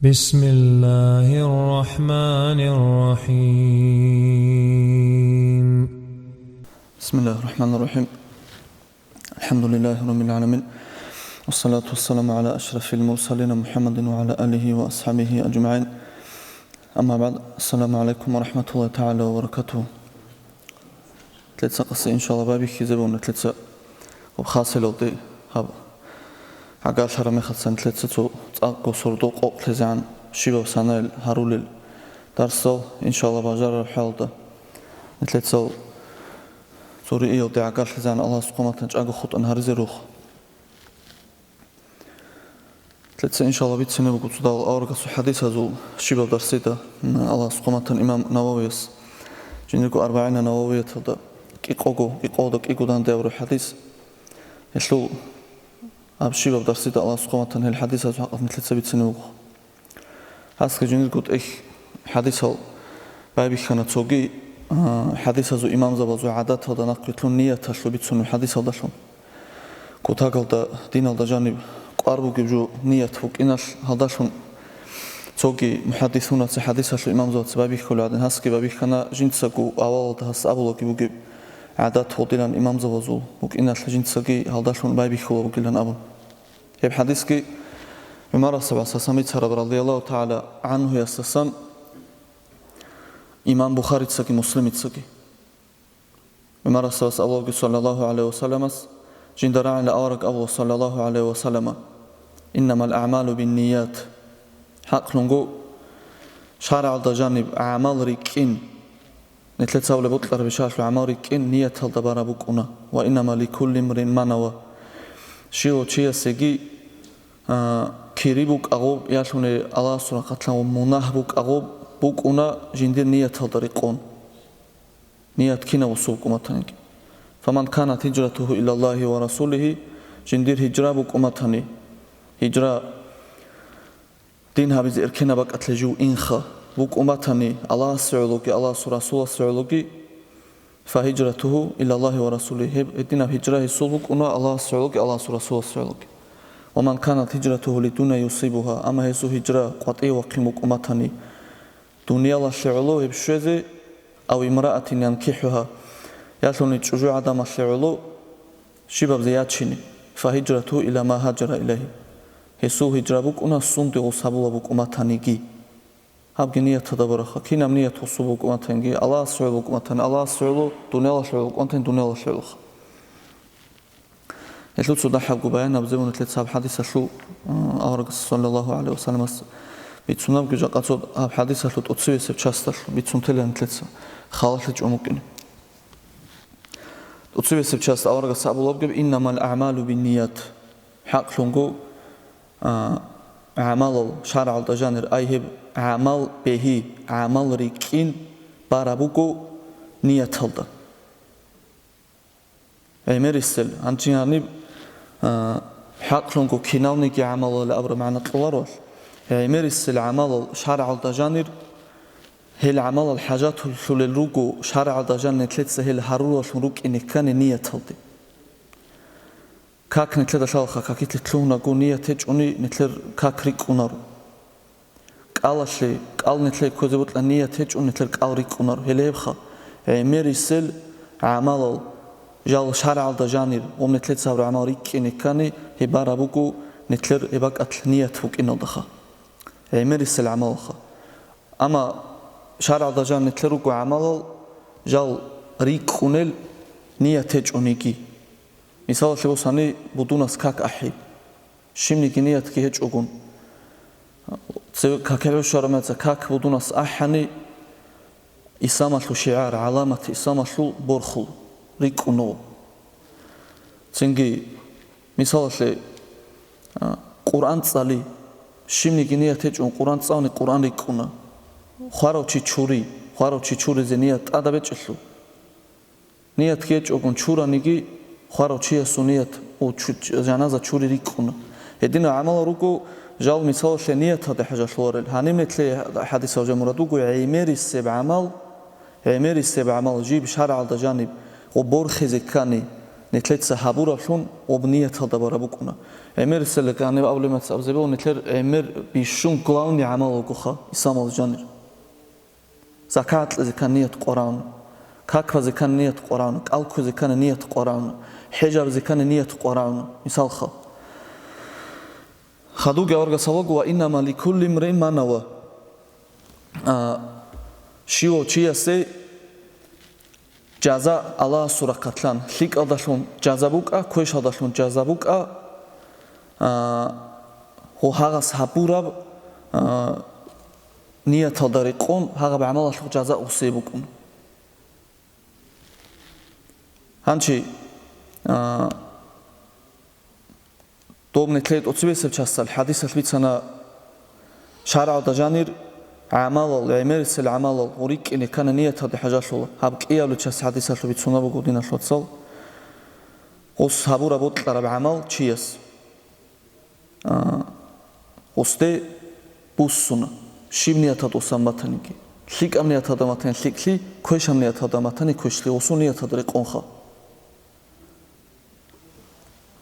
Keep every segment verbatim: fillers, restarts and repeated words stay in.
بسم الله الرحمن الرحيم. بسم الله الرحمن الرحيم. الحمد لله رب العالمين. والصلاة والسلام على أشرف المرسلين محمد وعلى آله وأصحابه أجمعين. أما بعد. السلام عليكم ورحمة الله تعالى وبركاته. Нилъеца къаси, иншалла, байбихьизе буго нилъеца гьаб хасилалде гьаб гӀагарлъараб мехалъ нилъеца цо цӀакъго сордо къокълъизегӀан щибаб санайл гьарулел дарсал, иншалла, бажарараб хӀалда. Нилъецал цо рииялде гӀагарлъизегӀан Аллагьас хъуматан чӀаго хутӀун гьаризе рух. Нилъеца, иншалла, бицине буго цо дагьал аварагасул хӀадисазул щибаб дарсида, м, Аллагьас хъуматан имам Нававияс жиндирго АрбагӀина Нававияталда кӀикъого, кӀикъоялда кӀиго данде абураб хӀадис. Гьелъул гьаб щибаб дарсида Аллагьас хъуматан гьел хӀадисазул хӀакъалъ нилъеца бицине буго. Гьасги жиндирго тӀехь хӀадисал байбихьана цоги, а, хӀадисазул имамзабазул гӀадаталда нахъвилълъун нияталъул бицунеб хӀадисалдалъун. Кутакалда диналда жаниб кӀвар бугеб жо ният букӀиналъ гьалдалъун цоги мухӀаддисунаца хӀадисалъул имамзабаца байбихьулеб гӀадин, гьасги байбихьана жинцаго авалалда гьас абулаги бугеб гӀадат гъодилан имамзабазул букӀиналъ жинцаги гьалдалъун байбихьула бугилан абун. Гьеб хӀадисги ГӀумар асхӀабас гьасан бицараб, радияллагьу тагӀала гӀангьуясдасан, имам Бухарицаги Муслимицаги. ГӀумар асхӀабас абулаги, саллаллагьу гӀалайгьи вассаламас, жинда рагӀила авараг абула, саллаллагьу гӀалайгьи вассалама: «Иннамал аъмалу бинният». ХӀакълъунго, шаргӀалда жаниб гӀамал рикӀкӀин, нилъеца абулеб бокьараб ишалъул гӀамал рикӀкӀин нияталда бараб букӀуна. «Ва иннама ликулли имриин ма нава». Щивав чиясеги, а, кири букӀагъуб, ялъуни Аллагьасул рахъалъан мунагь букӀагъуб букӀуна жиндир нияталда рекъон. Ният кинаб усуб букӀуматаниги. «Фаман канат гьижратугьу илаллагьи ва расулигьи», жиндир гьижра букӀуматани, гьижра дин гьабизе эркенаб бакӀалъе жив инха, букӀуматани, Аллагьасе гӀологи, Аллагьасул Расуласе гӀологи, «фагьижратугьу илаллагьи ва расулигьи», гьеб гьединаб гьижра гьесул букӀуна Аллагьасе гӀологи, Аллагьасул Расуласе гӀологи. «Ва ман канат гьижратугьу лидуня юсибугьа», амма гьесул гьижра къватӀиве вахъин букӀуматани, дуниялалъе гӀоло гьеб щвезе, «ав имраатин янкихӀугьа», ялъуни чӀужугӀадамалъе гӀоло щибаб зиячине, «фагьижратугьу ила ма гьажара илайгьи». Гьесул гьижра букӀуна сунде гъус гьабула букӀуматаниги. Гьабги нияталда бараха, кинаб ният гъусу букӀуматаниги, Аллагьасе гӀоло букӀуматани Аллагьасе гӀоло, дуниялалъе гӀоло букӀуматани дуниялалъе гӀолоха. Гьелъул цо дагьабго баян абизе буго нилъеца гьаб хӀадисалъул, а, аварагас, саллаллагьу гӀалайгьи вассаламас, бицунабги жакъа цо гьаб хӀадисалъул тӀоцебесеб часталъ бицун телеан нилъеца халалъе чӀун букӀине. ТӀоцебесеб част аварагас абулабги: «Иннамал аъмалу бинният». ХӀакълъунго, а, гӀамалал шаргӀалда жанир, ай гьеб гӀамал бегьи, гӀамал рикӀкӀин бараб буго нияталда. ГӀемерисел, гьанчи гьаниб, а, хӀакълъунго киналниги гӀамалал абураб магӀна кьоларо. ГӀемерисел гӀамалал шаргӀалда жанир, гьел гӀамалал хӀажатуллъулел руго шаргӀалда жан нилъеца гьел гьарураллъун рукӀине ккани нияталде. Как нилъеда лъалаха, какилъе лъугьунаго ният гьечӀони, нилъер как рикӀкӀунаро. КӀалалъе, кӀал нилъее кквезе бокьа ният гьечӀун, нилъер кӀал рикӀкӀунаро. Гьеле гьебха, гӀемерисел гӀамалал, жал шаргӀалда жанир, гъоб нилъеца гьабураб гӀамал рикӀкӀине ккани, гьеб бараб буго нилъер гьеб бакӀалъ ният букӀиналдаха. ГӀемерисел гӀамалха. Амма шаргӀалда жан нилъер руго гӀамалал, жал рикӀкӀунел ният гьечӀониги. Мисалалъе босани, будунас как ахӀи. Щибниги ниятги гьечӀогун. Цеве какил гӀушарамаца как будунас ахӀани, исламалъул шигӀар, гӀаламат исламалъул борхул рикӀкӀуно. Цинги, мисалалъе, а, Къуръан цӀали. Щибниги ният гьечӀун Къуръан цӀални, Къуръан рикӀкӀуна. Хварав чи чури, хварав чи чуризе ният тӀада бечӀелъул. Ният гьечӀогун чураниги, хварав чиясул ният у чу-, жаназа чури рикӀкӀуна. Гьединал гӀамалал руго, жал мисалалъе нияталде хӀажалъуларел. Гьаниб нилъее хӀадисал жамурад буго, гӀемерисеб гӀамал, гӀемерисеб гӀамал жиб шаргӀалда жаниб гъо борхизе ккани, Нилъеца гьабураблъун гъоб нияталда бараб букӀуна. ГӀемерисел гьаниб абулеб мацӀаб зебе нилъер гӀемер бищун главный гӀамал вугоха, исламалда жанир. Закат кьезе ккани ният къваригӀуна, как базе ккани ният къваригӀуна, кӀал кквезе ккани ният къваригӀуна, хӀеж гьабизе ккани ният къваригӀуна, мисалха. Хадубги аварагас абулаго: «Ва иннама ликулли имриин ма нава». А, щивав чиясе жаза Аллагьасул рахъалъан, лъикӀалдалъун жаза букӀа, квешалдалъун жаза букӀа, а, гьагъас гьабураб, а, нияталда рекъон гьагъаб гӀамалалъул жаза гъосие букӀун. Гьанчи, а, Доб нилъее тӀоцебесеб часалъ хӀадисалъ бицана, шаргӀалда жанир гӀамалал, гӀемерисел гӀамалал гъорикӀкӀине ккани нияталде хӀажалъула. Гьаб кӀиябли час хӀадисалъуб бицунаб буго, диналъ вацал. Гъос гьабураб бокьараб гӀамал чияс, а, гъосде буссуна, щиб нияталда тӀасан батаниги. ЛъикӀаб нияталда батани лъикӀлъи, квешаб нияталда батани квешлъи, гъосул нияталда рекъонха.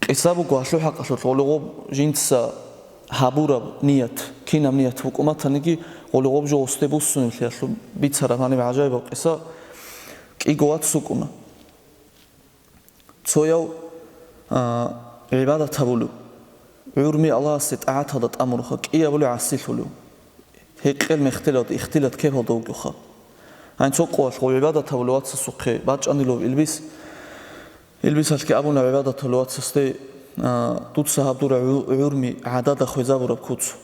Къиса буго гьалъул хӀакъалъулъ, гъоле гъоб жинца гьабураб ният, кинаб ният букӀун батаниги, гъоле гъоб жо гъосде буссунеблъиялъул бицараб гьаниб гӀажаибаб къиса. КӀиго вац вукӀуна. Цояв, а, гӀибадат гьабулев, гӀурми Аллагьасе тӀагӀаталда тӀамураха, кӀиябулев гӀасилъулев. Гьекъел-мехтелалда, ихтилат-кепалда вугевха. Гьаниб цо къоялъ гъов гӀибадат гьабулев вацасухъе бачӀанилав илбис, илбисалъги абуна гӀибадат гьабулев вацасде: «А, дуца гьаб дур гӀу-, гӀурми гӀадада хвезабураб куц,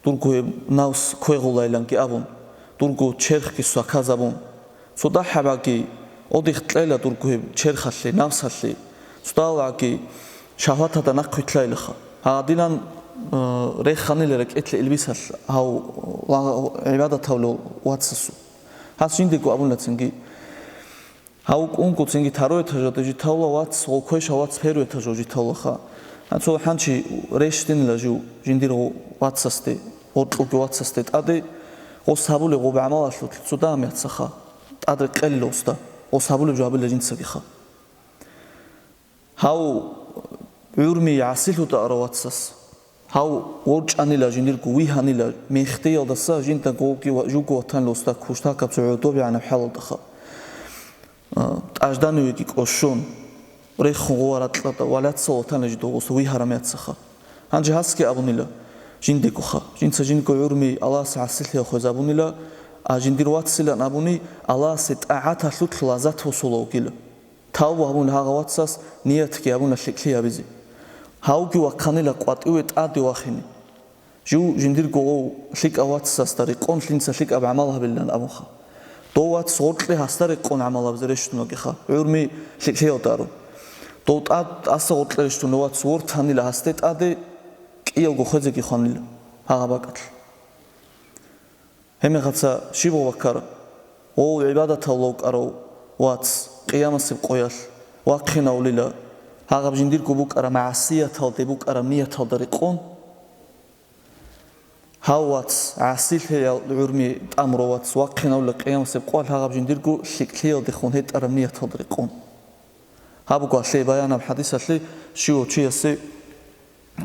дурго гьеб навс квегъулайиланги абун, дурго черхги сваказабун. Цо дагьабаги одих кьела дурго гьеб черхалъе, навсалъе, цо дагьабаги шагьваталда нахъвилълъайилаха». Гьадинан, э, реханила рекӀелъе илбисалъ гьав ла-, гӀибадат гьавулев вацасул. Гьас жиндего абуна цинги: «Гьав унго цинги второй этажалда житавула вац, гъов квешав вац первый этажалда житавулаха». Гьанцо гьанчи рещтӀинила жив, жиндир гъо-, вацасде, гъоркьуги вацасде тӀаде, гъос гьабулеб гъоб гӀамалалъулъ цо дагьаб яцаха, тӀад рекъелила гъосда, гъос гьабулеб жо гьабила жинцагиха. Гьав гӀурми гӀасилъуда арав вацас, гьав ворчӀанила жиндирго, вигьанила, мехтиялдаса жинда гъоги ва-, жуго ватанила гъосда куштакаб цо гӀодобегӀанаб хӀалалдаха. А, тӀажданивеги кӀощон, рехун гъова ракьада ва лаца ватанила жидов гъосда вигьараб яцаха. Гьанже гьасги абунила, жиндегоха, жинца жиндго гӀурми Аллагьасе гӀасилъиялъ хвезабунила, а жиндир вацилан абуни, Аллагьасе тӀагӀаталъулъ лаззат босула вугила. Тавба гьабун гьагъав вацас ниятги гьабуна лъикӀлъи гьабизе. Гьавги вахъанила къватӀиве тӀаде вахине. Жив жиндирго гъов лъикӀав вацасда рекъон лъинца лъикӀаб гӀамал гьабилилан абунха. Дов вац гъоркье гьасда рекъон гӀамал гьабизе рещтӀунагиха, гӀурми лъикӀлъиялда арун. Дов тӀад тӀаса гъоркье рещтӀунев вац вортанила гьасде тӀаде, кӀиявго хвезеги хванила гьагъаб бакӀалъ. Гьебмехалъ щиб гъов баккараб? Гъов гӀибадаталда вукӀарав вац къиямасеб къоялъ вахъинавлила, гьагъаб жиндирго букӀараб магӀсияталде букӀараб нияталда рекъон. Гьав вац, гӀасилъаял гӀурми тӀамурав вац, вахъинавлила къиямасеб къоялъ гьагъаб жиндирго лъикӀлъиялдехун гьетӀараб нияталда рекъон. Гьаб буго гьалъие баянаб хӀадисалъе, щивав чиясе,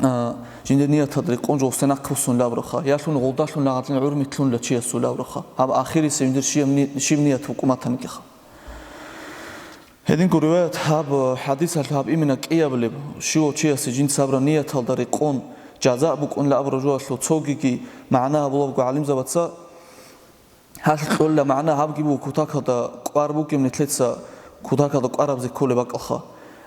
а, жиндир нияталда рекъон жо гъосде нахъ буссунилан абурабха, ялъуни гъолдалъун лагъадлъун гӀурмилъунила чиясулан абурабха, гьаб ахирисеб жиндир щибаб ни-, щиб ният букӀун батаниги. Гьединго риваят гьаб хӀадисалъ гьаб имина кӀиябилеб, щивав чиясе жинца гьабураб нияталда рекъон жаза букӀунилан абураб жоялъул цогиги магӀна гьабулеб буго гӀалимзабаца. Гьалъ кьолила магӀна гьабги буго кутакалда кӀвар бугеб нилъеца кутакалда кӀварабзе кколеб бакӀалха.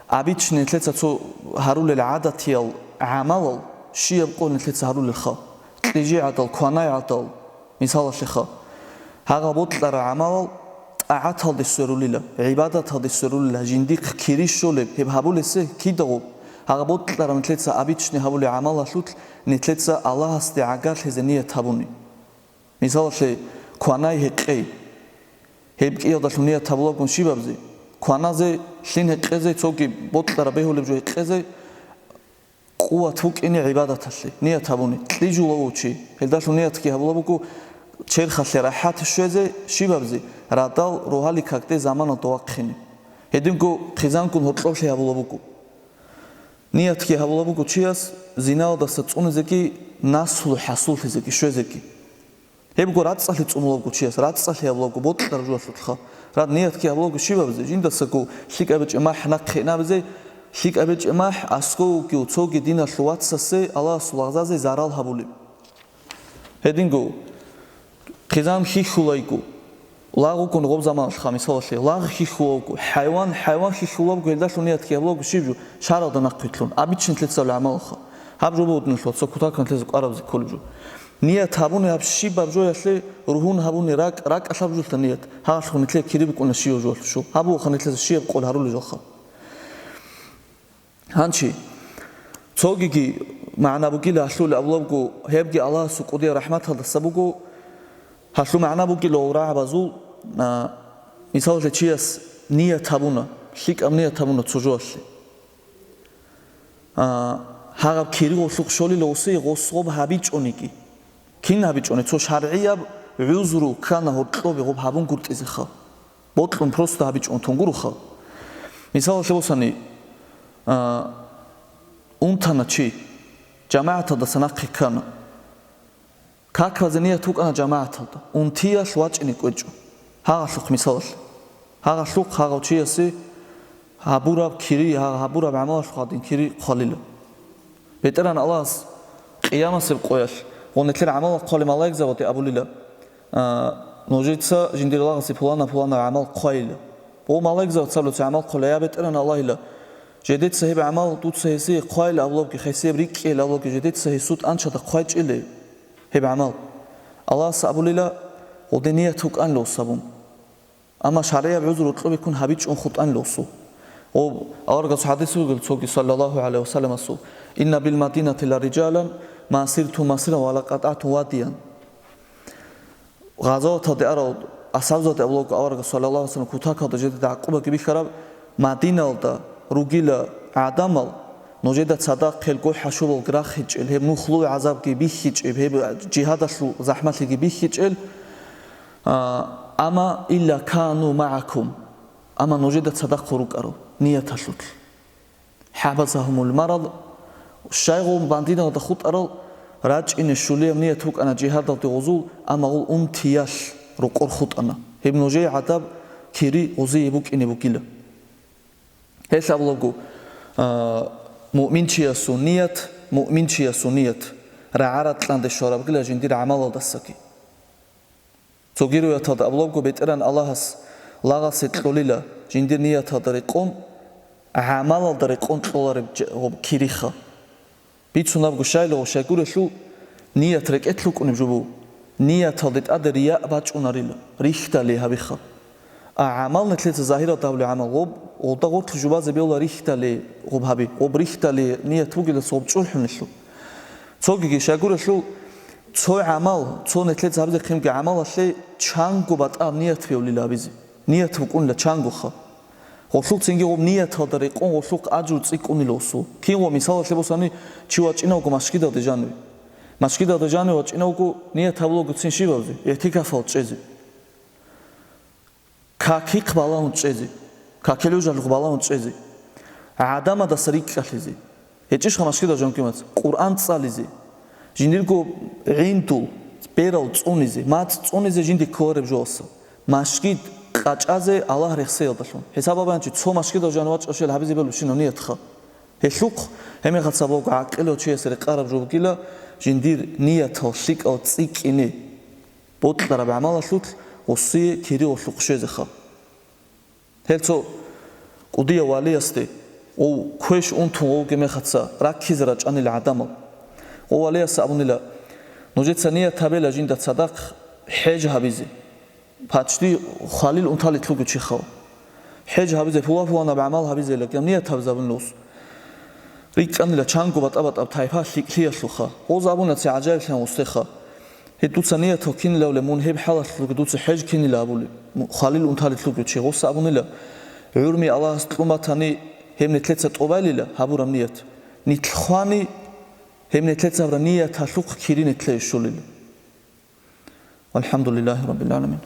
Обычно нилъеца цо гьарулел гӀадатиял гӀамалал щибаб къо нилъеца гьарулелха, кьижи гӀадал, кванай гӀадал, мисалалъеха. Гьагъаб бокьараб гӀамалал тӀагӀаталде сверулила, гӀибадаталде сверулила, жиндихъ кири щолеб гьеб гьабулесе кидагъуб, гьагъаб бокьараб нилъеца обычно гьабулеб гӀамалалъулъ нилъеца Аллагьасде гӀагарлъизе ният гьабуни. Мисалалъе, кванай гьекъей. Гьеб кӀиялдалъун ният гьабулагун щибабзи? Кваназе, лъим гьекъезе, цоги бокьараб бегьулеб жо гьекъезе, къуват букӀине гӀибадаталъе ният гьабуни, кьижула вуго чи. Гьелдалъун ниятги гьабула буго, черхалъе рахӀат щвезе, щибабзи? Радал рогьалил какде заманалда вахъине. Гьединго хъизанккун гьоркьоблъи гьабулаб буго. Ниятги гьабулаб буго чияс зиналдаса цӀунизеги, наслу хӀасуллъизеги, щвезеги. Гьебго рацӀцӀалъи цӀунулабго чияс, рацӀцӀалъи гьабулабго бокьараб жоялъулъха. Рад ниятги гьабулабго щибабизе, жиндасаго лъикӀаб гьечӀеб махӀ нахъе инабизе, лъикӀаб гьечӀеб махӀ аскӀовги цоги диналъул вацасе, Аллагьасул лагъзазе зарал гьабулеб. Гьединго, хъизан хьихьулайго, лагъ вукӀун гъоб заманалъха, мисалалъе, лагъ хьихьулавго, хӀайван, хӀайван хьихьулавго, гьелдалъун ниятги гьабулавго щиб жо, шаргӀалда нахъвилълъун, абичӀ нилъеца гӀамалха. Гьаб жо буго нилъеца кутакалъ нилъеца къарабизе кколеб жо. Ният гьабуни гьаб щибаб жоялъе, ругьун гьабуни ракӀ, ракӀалъаб жолъа ният, гьалъухъ нилъее кири букӀуна щибаб жоялъул щу. Гьаб бугоха нилъеца щибаб къол гьарулел жоха. Гьанчи, цогиги магӀна бугила гьалъул абулабго, гьебги Аллагьасул кӀудияб рахӀматалдаса буго, гьалъул магӀна бугила гъов рагӀабазул, а, мисалалъе, чияс ният гьабуна, лъикӀаб ният гьабуна цо жоялъе. А, гьагъаб кири гъолъухъ щолила гъосие гъос гъоб гьабичӀониги. Кин гьабичӀони, цо шаргӀияб гӀузру ккана гьоркьобе гъоб гьабунгутӀизеха. Бокьун просто гьабичӀун тунгуруха. Мисалалъе босани, а, унтана чи, жамагӀаталдаса нахъе ккана. Какбазе ният букӀана жамагӀаталда, унтиялъ вачӀине кӀвечӀо. Гьагъалъухъ мисалалъе. Гьагъалъухъ гьагъав чиясе гьабураб кири, гьа-, гьабураб гӀамалалъухъ гьадин кири хъвалила. БетӀеран Аллагьас къиямасеб къоялъ гъо нилъер гӀамал хъвалел малаикзабаде абулила, а, нужеца жиндир лагъасе пулана-пулана гӀамал хъвайила. О, малаикзабаца абулеб гӀамал хъвала, я БетӀеран Аллагьила, жедеца гьеб гӀамал дуца гьесие хъвайила абулабги, гьесие гьеб рикӀкӀейила абулабги, жедеца гьесул тӀанчада хъвайчӀила гьеб гӀамал. Аллагьас абулила, гъоде ният букӀанила гъос гьабун. Амма шаргӀияб гӀузру гьоркьобе ккун гьабичӀун хутӀанила гъосул. Гъоб аварагасул хӀадис бугел цоги, саллаллагьу гӀалайгьи ва салламасул: «Инна бил Мадинати ла риджалан, ма сиртум масиран ва ла къатӀатум вадиян». Гъазаваталде арал асхӀабзабаде абулеб аварагас, саллаллагьу гӀалайгьи ва саллам, кутакалда жеде гӀакъубаги бихьараб: Мадиналда ругила гӀадамал, нужеда цадахъ гьел гохӀ-хӀашубалги рахичӀел, гьеб нухлул гӀазабги бихьичӀеб, гьеб жигьадалъул захӀмалъиги бихьичӀел, а, амма илла кану магӀакум, амма нужеда цадахъ рукӀарал нияталъулъ. ХӀабасагьумул марад, щайгъул Мадиналда хутӀарал рачӀине щулияб ният букӀана жигьадалде гъозул, амма гъол унтиялъ рокъор хутӀана. Гьеб нужее гӀадаб кири гъозие букӀине бугила. Гьелъ абулаго, а, муъминчиясул ният, муъминчиясул ният рагӀа-ракьанде щварабгила жиндир гӀамалалдасаги. Цоги риваяталда абулабго, БетӀеран Аллагьас лагъасе кьолила жиндир нияталда рекъон, гӀамалалда рекъон кьолареб жа-, гъоб кириха. Бицунабго, щайлаго, щайгурелъул ният рекӀелъ рукӀунеб жо буго. Нияталде тӀаде рияъ бачӀунарила, рихьдали гьабиха. А гӀамал нилъеца загьиралда гьабулеб гӀамал гъоб, гъолда гъорлъ жубазе бегьула рихьдали гъоб гьаби, гъоб рихьдали ният бугелас гъоб чӀухӀунелъул. Цогиги щайгурелъул, цо гӀамал, цо нилъеца гьабизехъинги гӀамалалъе чанго батӀа ният бегьулила гьабизе. Ният букӀунила чангоха. Гъолъухъцинги гъоб нияталда рекъон гъолъухъ ажру цӀикӀкӀунила гъосул. Кинго мисалалъе босани, чи вачӀинавго машгидалде жаниве. Машгидалде жаниве вачӀинавго ният гьабулагоцин щибабзе? Игьтикафал чӀезе. Какихъ балагьун чӀезе, какил гӀужалухъ балагьун чӀезе, гӀадамадаса рикӀкӀалъизе. ГьечӀищха машгидал жанкимац? Къуръан цӀализе, жиндирго гӀиндул, берал цӀунизе, мацӀ цӀунизе жинде кколареб жоялса. Машгид къачӀазе Аллагь рехсеялдалъун. ХӀисабабанчи цо машгидал жан вачӀавшел гьабизе белущинав ниятха. Гьелъухъ, гьемехаца бого гӀакъилав чиясе рекъараб жо бугила, жиндир ниятал лъикӀал цӀикӀкӀине. Бокьараб гӀамалалъулъ гъосие кири гъолъухъ щвезеха. Гьел цо кӀудияв валиясде, гъов квеш унтун вугеб мехаца, раккизе рачӀанила гӀадамал. Гъов валияс абунила: «Нужеца ният гьабела жинда цадахъ хӀеж гьабизе». Пачди хвалил унталилъ вугев чихав. ХӀеж гьабизе, пула-пуланаб гӀамал гьабизела кӀам ният гьабизабунила гъос. РикӀкӀанила чанго батӀа-батӀаб тайпа лъикӀлъиялъулха. Гъоз абуна ци гӀажаиблъан гъосдеха. Гьедуца ниятал кинилавли мун гьеб хӀалалъулги дуца хӀеж кинила абули, хвалил унталилъулги чи гъоса абунила: «ГӀурми Аллагьас кьун батани, гьеб нитлъеца тӀобайлила гьабураб ният. Нитл хвани, гьеб нитлъеца гьабураб нияталъухъ кири нитлъе щолила». Валхамдулиллагьи раббил гӀаламин.